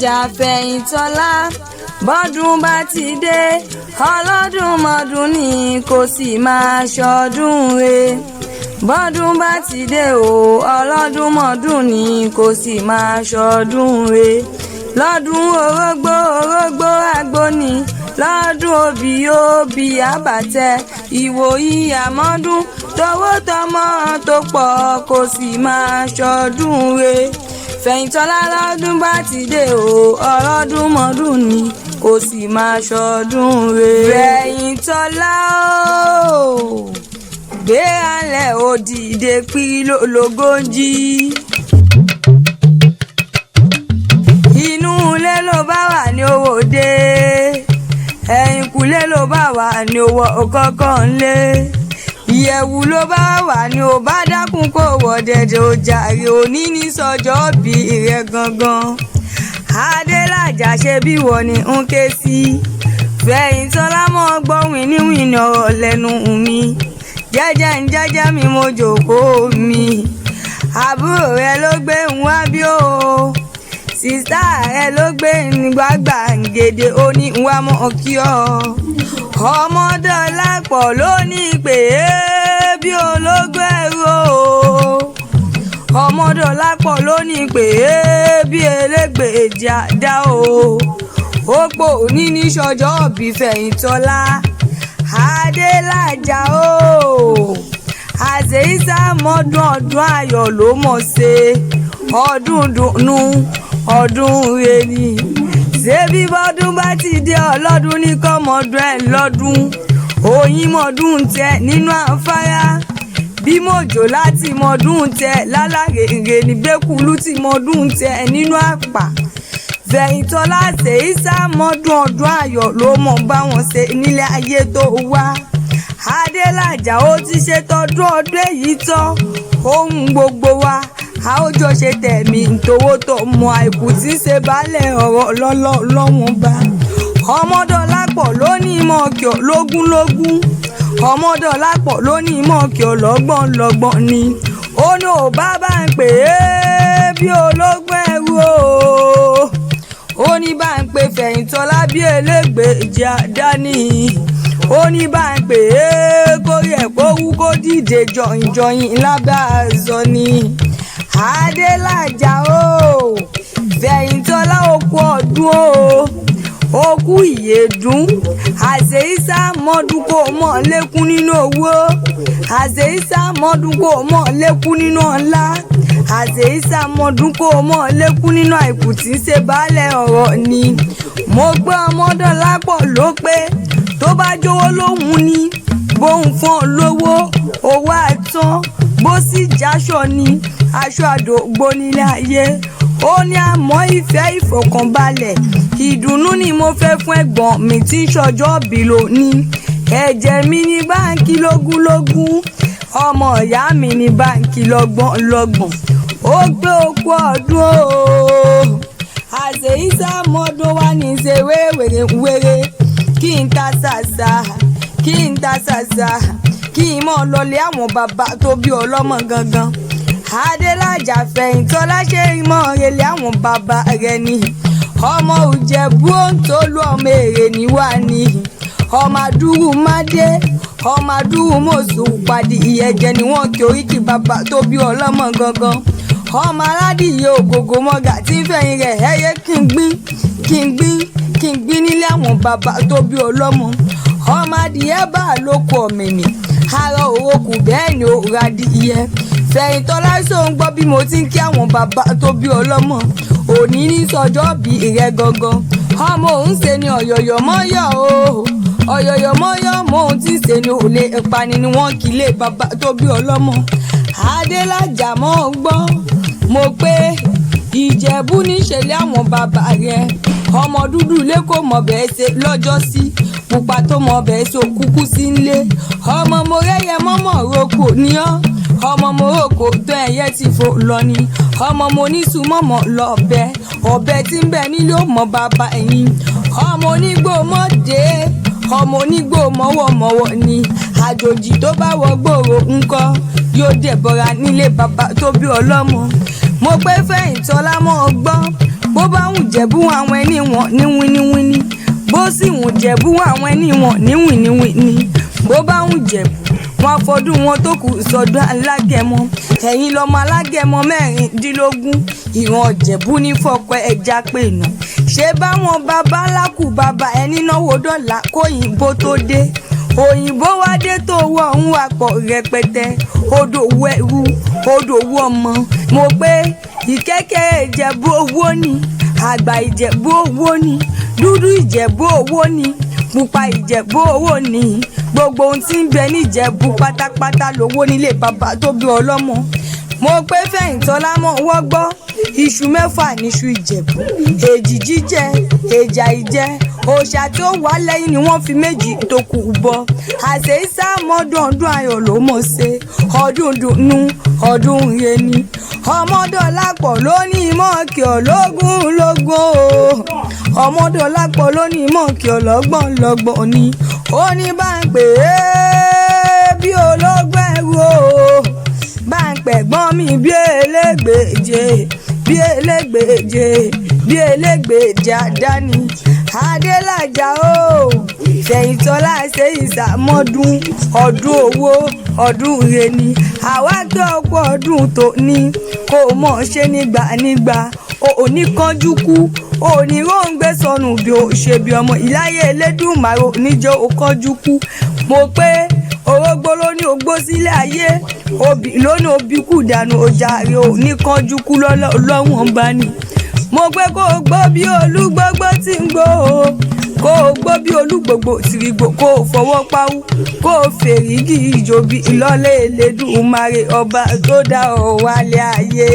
Adélájà Fẹ̀yìntọ́lá, bọ́dún bá ti dé, ọlọ́dún mọ́dún ni kò sì máa ṣọdún re. Bọ́dún bá ti dé o, ọlọ́dún mọ́dún ni kò sì máa ṣọdún re. Lọ́dún orógbó, orógbó àgbóni, lọ́dún òbí, òbí àbàtẹ, ìwòyí àmọ́dún, tọwọ́ tọmọ tó pọ̀ kò sì máa ṣọdún re. Fẹ̀yìntọ́lá, lọ́dún bá ti dé o, ọlọ́dún mọ́dún ni kò sì máa ṣọdún re. Fẹ̀yìntọ́lá o, gbé alẹ́ òdìdé pírí lógójì. Inú ilé ló bá wà ní owó dé, ẹ̀yìnkùlé ló bá wà ní owó kọ́kọ́ ńlé, ìyẹ̀wù ló bá wà ní ò bá dákun kó wọ̀ dẹ̀dẹ̀ òjàre. Òní ní sọjọ́ bí rẹ̀ gangan. Adélájà, ṣe bí wọ́n ní ń ké sí. Fẹ̀yìntọ́lá, mọ́ gbọ́ wìníwìní ọ̀rọ̀ lẹ́nu mi. Jẹ́jẹ́ ń jẹ́jẹ́ mi, mo jòkóo mi. Àbúrò rẹ ló gbé ń wá bí o, sister rẹ ló gbé nígbàgbà gèdè, ó ní wá mọ́ kí ọ. Ọmọdọ́lápọ̀ ló ní pè é bí ológun ẹrú o. Ọmọdọ́lápọ̀ ló ní pè é bí elégbèjì àdá o. Ó pò ní ní sọjọ́ òbí Fẹ̀yìntọ́lá. Adélájà o, àṣeyíṣà mọ́dún, ọdún ayọ̀ ló mọ̀ ṣe, ọdún dùnnú, ọdún re ni. Ṣebí bọ́dún bá ti dé, ọlọ́dún ní kọ́mọdún ẹ̀ lọ́dún, òyìn mọ́dún tẹ nínú àǹfààrà, bí mòjò láti mọ́dún tẹ lálàrèrè ní gbẹ́kúlú tí mọ́dún tẹ nínú àpà. Fẹ̀yìntọ́lá, ṣèyíṣà mọ́dún, ọdún ayọ̀ ló mọ̀ bá wọn ṣe nílé ayé tó wá. Adélájà, ó ti ṣe tọdún ọdún èyí tán, ohun gbogbo wa a ó jọ ṣe tẹ̀mí ntòwó tó mọ àìkú tí ń ṣe baálẹ̀ ọ̀rọ̀ lọ́lọ́ lọ́wọ́n bá. Ọmọdọ́lápọ̀ ló ní mọ̀ọ́kì lógúnlógún, ọmọdọ́lápọ̀ ló ní mọ̀ọ́kì lọ́gbọ̀n lọ́gbọ̀n ni. Ó ní ò bá bá ń pè é bí ológun ẹrú o. Ó ní bá ń pè Fẹ̀yìntọ́lá bí elégbèjì àdáni. Ó ní bá ń pè é kórè ẹ̀ kó wú kó dìde jọ̀yìnjọ̀yìn lábẹ́ àzọ ni. Adélájà o, Fẹ̀yìntọ́lá, okú ọdún o, okú ìyèdún. Àṣeyíṣà mọ́dún kò mọ̀ lékún nínú owó, àṣeyíṣà mọ́dún kò mọ̀ lékún nínú ọlá, àṣeyíṣà mọ́dún kò mọ̀ lékún nínú àìkú tí ń ṣe baálẹ̀ ọ̀rọ̀ ni. Mo gbé ọmọdọ́lápọ̀ ló pé tó bá jówó lóhùn ni bóun fún ọ lówó, owó àtán, bó sì jáṣọ ni aṣọ àdógbò nílé ayé. Ó ní àmọ́ ìfẹ́, ìfọ̀kànbalẹ̀, ìdùnnú ni mo fẹ́ fún ẹ̀gbọ́n mi tí ń ṣọjọ́ bí lónìí. Ẹ̀jẹ̀ mi ní báńkì lógúnlógún, ọmọ ìyá mi ní báńkì lọ́gbọ̀n lọ́gbọ̀n. Ó gbé okú ọdún o, àṣeyíṣà mọ́dún wá ní ṣe wéwèrè wéré, kí n ta ṣàṣà, kí n ta ṣàṣà, kí n mọ̀ lọlé àwọn bàbá tó bí ọlọ́mọ gangan. Adélájà Fẹ̀yìntọ́lá, ṣe mọ́ relé àwọn bàbá rẹ̀ ni. Ọmọ Ìjẹ̀bú òǹtólú, ọmọ èrè níwá ni, ọmọ àdúrú mádé, ọmọ àdúrú mọ̀sù pàdé ìyẹ̀jẹ̀ ni wọ́n kí oríkì bàbá tó bí ọlọ́mọ gangan. Ọmọ aládìyẹ ògògò mọ́gà tí ń fẹ̀yìn rẹ̀ ẹyẹ kí n gbín, kí n gbín, kí n gbín nílé àwọn bàbá tó bí ọlọ́mọ. Ọmọ adìyẹ bá lóko ọ̀mìnì ara òrokù, bẹ́ẹ̀ ni òrò adìyẹ. Fẹ̀yìntọ́lá, ṣó ń gbọ́ bí mo ti ń kí àwọn bàbá tó bí ọlọ́mọ? Òní ní sọjọ́ bí rẹ gangan. Ọmọ òun ṣe ni ọ̀yọ̀yọ̀ mọ́yọ̀ o, ọ̀yọ̀yọ̀ mọ́yọ̀ mọ́ òun tí ṣe ni òlé ìpani ni wọ́n kì í lé bàbá tó bí ọlọ́mọ. Adélájà, mọ́ ń gbọ́ mo pé Ìjẹ̀bú níṣẹ̀lẹ̀ àwọn bàbá rẹ̀. Ọmọ dúdú ilé kò mọ̀ bẹ́ẹ̀ ṣe lọ́jọ́ sí, pupa tó mọ̀ bẹ́ẹ̀ ṣe òkúkú sí nlé. Ọmọ mo rẹ́yẹ mọ́mọ́ roko ní ọ́, ọmọ mo roko tó ẹyẹ ti fò lọ ni, ọmọ mo ní sùn mọ́mọ́ lọ́bẹ, ọ̀bẹ tí ń bẹ nílé ò mọ bàbá ẹ̀yìn. Ọmọ onígbò mọ́ dé, ọmọ onígbò mọ́wọ́mọ́wọ́ ni. Àjòjì tó bá wọ gbòòrò ńkọ́, yóò dẹ̀bọ̀ra nílé bàbá tó bí ọlọ́mọ. Mo pé Fẹ̀yìntọ́lá, mọ́ ọ gbọ́. Bó bá wùn Jẹ̀bú àwọn ẹni wọn ní wíníwíní, bó sì wùn Jẹ̀bú àwọn ẹni wọn ní wìníwìní, bó bá wùn Jẹ̀bú wọn afọdún wọn tó kù sọdún alágẹmọ. Ẹ̀yin lọmọ alágẹmọ 16, ìran Ìjẹ̀bú ní fọkọ ẹja pè nà. Ṣé báwọn baba ńlá kù bàbá ẹni náwó dọ́là kóyìnbó tó dé? Òyìnbó wá dé tó wọ òun wà pọ̀ rẹpẹtẹ, odò wọ ẹrú, odò wọ ọmọ. Mo pé ìkẹ́kẹ́ Ìjẹ̀bú owó ni, àgbà Ìjẹ̀bú owó ni, dúdú Ìjẹ̀bú owó ni, pupa Ìjẹ̀bú owó ni. Gbogbo ohun tí ń bẹ níjẹ̀bú pátápátá lówó nílé bàbá tó bí ọlọ́mọ. Mo pé Fẹ̀yìntọ́lá mọ̀ wọ́gbọ́, iṣu 6 níṣu Ìjẹ̀bú, èjì jíjẹ, èjà ìjẹ, òòṣà tí ó wà lẹ́yìn ni wọ́n fi 2 tó kù bọ. Àṣẹ ìsá mọ́dún ọdún ayọ̀ ló mọ̀ ṣe, ọdún dùnú ọdún yẹni. Ọmọdọ̀lápọ̀ ló ní mọ̀ọ́kì ọlọ́gún lógún o, ọmọdọ̀lápọ̀ ló ní mọ̀ọ́kì ọlọ́gbọ̀n lọ́gbọ̀n ni. Ó ní bá ń pè é bí ológun ẹrú o, bá ń pẹ̀gbọ́n mi bí elégbèje, bí elégbèje, bí elégbèje àdáni. Adélájà o, Fẹ̀yìntọ́lá ṣe ìsàmọ́dún ọdún owó ọdún reni. Àwa tó ọkọ̀ ọdún tó ní kó mọ̀ ṣe nígbà nígbà, ò ní kánjú kú, ò ní róńgbé sọnù bí ó ṣe bí ọmọ ìláyé Elédùmarè níjọ́ ó kánjú kú. Mo pé orógbó ló ní ogbó sílé ayé, obì ló ní obì kù dànù, ọjà rẹ ò ní kánjú kú lọ́wọ́n bá ní. Mo pé kó o gbó bí olúgbógbó tí ń gbó o, kó o gbó bí olúgbògbò tìrìgbò, kó o fọwọ́ páwú, kó o fèrègì ìjòbi ìlọ́lẹ̀ Elédùmarè ọba tó dá ọ wálé ayé.